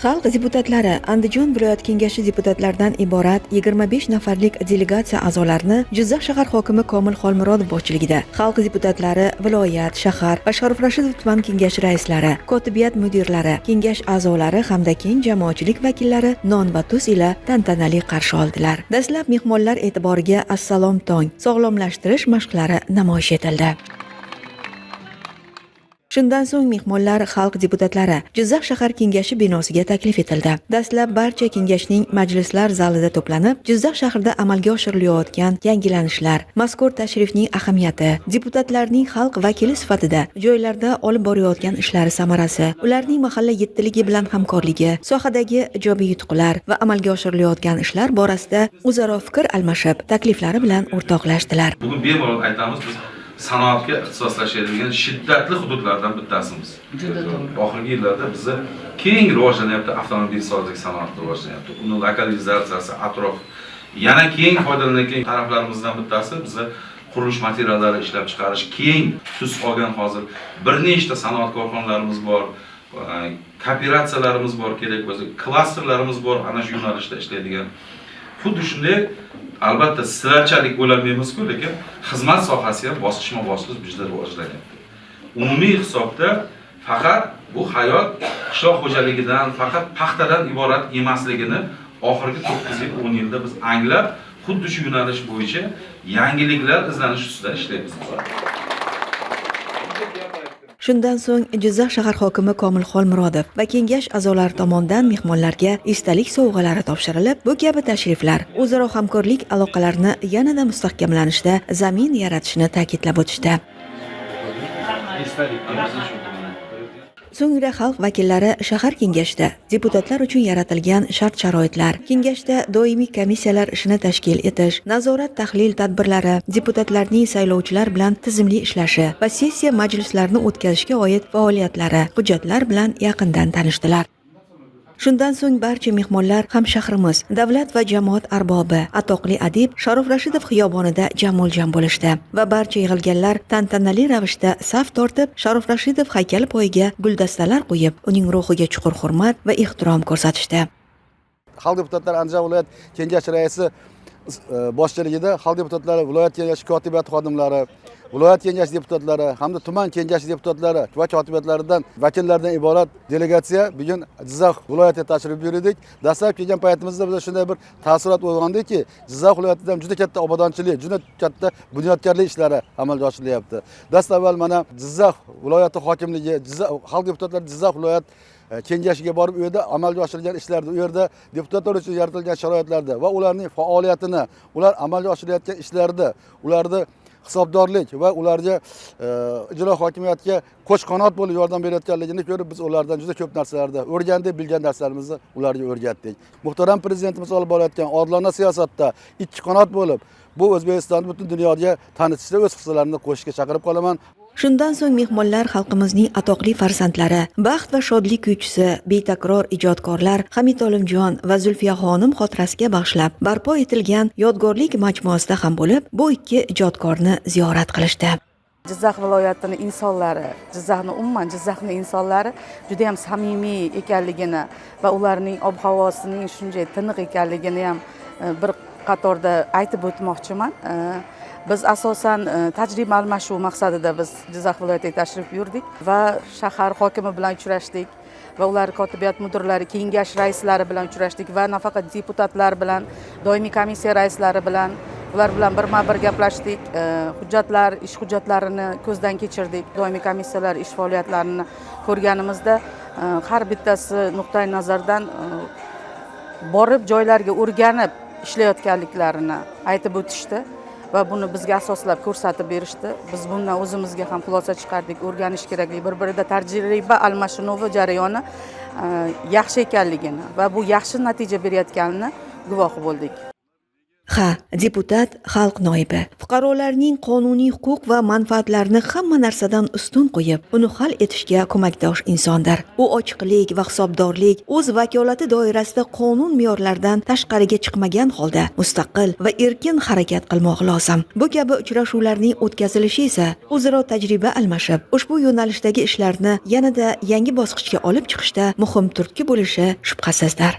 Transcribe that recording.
Xalq deputatlari Andijon viloyat kengashi deputatlaridan iborat 25 nafarlik delegatsiya a'zolarini Jizzax shahar hokimi Komil Xolmurodov boshchiligida xalq deputatlari viloyat, shahar va Sharof Rashidov tuman kengashi raislari, kotibiyat mudirlari, kengash a'zolari hamda keng jamoatchilik vakillari non va tuz ila tantanali qarshi oldilar. Dastlab mehmonlar e'tiboriga Assalom tong sog'lomlashtirish mashqlari namoyish etildi. Shundan so'ng mehmonlar xalq deputatlari Jizzax shahar kengashi binosiga taklif etildi. Dastlab barcha kengashning majlislar zalida to'planib, Jizzax shahrida amalga oshirilayotgan yangilanishlar, mazkur tashrifning ahamiyati, deputatlarning xalq vakili sifatida joylarda olib borayotgan ishlari samarasi, ularning mahalla yettiligi bilan hamkorligi, sohadagi ijobiy yutuqlar va amalga oshirilayotgan ishlar borasida o'zaro fikr almashib, takliflari bilan o'rtoqlashdilar. Bugun bemalol aytamiz, biz sanoatga ixtisoslashadigan shiddatli hududlardan bittasimiz. Juda to'g'ri. Oxirgi yillarda bizni keng rivojlanyapti, avtomobilsozlik sanoati rivojlanyapti. Uni lokalizatsiyasi, atrof yana keng foydalanayotgan taraflarimizdan bittasi bizni qurilish materiallari ishlab chiqarish keng tus olgan. Hozir bir nechta sanoat korxonalarimiz bor, kooperatsiyalarimiz bor, kerak bo'lsa klasterlarimiz bor ana shu yo'nalishda ishlaydigan. Xuddi shunday, albatta sizlarchalik bo'lolmaymiz-ku, lekin xizmat sohasi ham bosqichma-bosqich bizda rivojlanyapti. Umumiy hisobda faqat bu hayot qishloq xo'jaligidan, faqat paxtadan iborat emasligini oxirgi 9 yil, 10 yilda biz anglab, xuddi shu yo'nalish bo'yicha yangiliklar izlanish ustida ishlaymiz. Shundan so'ng Jizzax shahar hokimi Komil Xolmurodov va kengash a'zolari tomonidan mehmonlarga esdalik sovg'alari topshirilib, bu kabi tashriflar o'zaro hamkorlik aloqalarini yanada mustahkamlanishda zamin yaratishini ta'kidlab o'tishdi. So'ngra xalq vakillari shahar kengashida deputatlar uchun yaratilgan shart-sharoitlar, kengashda doimiy komissiyalar ishini tashkil etish, nazorat tahlil tadbirlari, deputatlarning saylovchilar bilan tizimli ishlashi va sessiya majlislarini o'tkazishga oid faoliyatlari hujjatlar bilan yaqindan tanishdilar. Shundan so'ng barcha mehmonlar hamshahrimiz, davlat va jamoat arbobi, atoqli adib Sharof Rashidov xiyobonida jamoljam bo'lishdi va barcha yig'ilganlar tantanali ravishda saf tortib, Sharof Rashidov haykali poyiga guldastalar qo'yib, uning ruhiga chuqur hurmat va ehtirom ko'rsatishdi. Xalq deputatlari Andijon viloyat kengashi raisi boshchiligida xalq deputatlari viloyat kengashi kotibiyati xodimlari, viloyat kengashi deputatlari hamda tuman kengashi deputatlari va kotibiyatlaridan vakillardan iborat delegatsiya bugun Jizzax viloyatiga tashrif buyurdik. Dastlab kelgan paytimizda bizda shunday bir taassurot uyg'ondiki, Jizzax viloyatida ham juda katta obodonchilik, juda katta bunyodkorlik ishlari amalga oshirilyapti. Dastavval mana Jizzax viloyati hokimligi, Jizzax xalq deputatlari Jizzax viloyat kengashiga borib, u yerda amalga oshirilgan ishlarni, u yerda deputatlar uchun yaratilgan sharoitlarda va ularning faoliyatini, ular amalga oshirayotgan ishlarni, ularni hisobdorlik va ularga ijro hokimiyatiga qo'sh qanot bo'lib yordam berayotganligini ko'rib, biz ulardan juda ko'p narsalarni o'rgandik, bilgan narsamizni ularga o'rgatdik. Muhtaram prezidentimiz olib borayotgan odilona siyosatda ikki qanot bo'lib, bu O'zbekistonni butun dunyoga tanitishda o'z hissalarini qo'shishga chaqirib qolaman. Shundan so'ng mehmonlar xalqimizning atoqli farzandlari, baxt va shodlik kuychisi, betakror ijodkorlar Hamid Olimjon va Zulfiya xonim xotirasiga bag'ishlab barpo etilgan yodgorlik majmuasida ham bo'lib, bu ikki ijodkorni ziyorat qilishdi. Jizzax viloyatini insonlari, Jizzaxni umuman Jizzaxning insonlari juda ham samimiy ekanligini va ularning ob-havosining shunday tiniq ekanligini ham bir qatorda aytib o'tmoqchiman. Biz asosan tajriba almashuv maqsadida biz Jizzax viloyatiga tashrif buyurdik va shahar hokimi bilan uchrashdik va ular kotibiyat mudirlari, kengash raislari bilan uchrashdik va nafaqat deputatlar bilan, doimiy komissiya raislari bilan, ular bilan birma-bir gaplashdik. Hujjatlar, ish hujjatlarini ko'zdan kechirdik. Doimiy komissiyalar ish faoliyatlarini ko'rganimizda, har bittasi nuqtai nazardan borib joylarga o'rganib ishlayotganliklarini aytib o'tishdi va buni bizga asoslab ko'rsatib berishdi. Biz bundan o'zimizga ham xulosa chiqardik, o'rganish kerakli, bir-birida tajriba almashinuvi jarayoni yaxshi ekanligini va bu yaxshi natija berayotganini guvohi bo'ldik. Ha, deputat xalq noibi. Fuqarolarning qonuniy huquq va manfaatlarini hamma narsadan ustun qo'yib, uni hal etishga ko'makdosh insondir. U ochiqlik va hisobdorlik, o'z vakolati doirasida qonun me'yorlaridan tashqariga chiqmagan holda mustaqil va erkin harakat qilmoq lozim. Bu kabi uchrashuvlarning o'tkazilishi esa o'zaro tajriba almashib, ushbu yo'nalishdagi ishlarni yanada yangi bosqichga olib chiqishda muhim turtki bo'lishi shubhasizdir.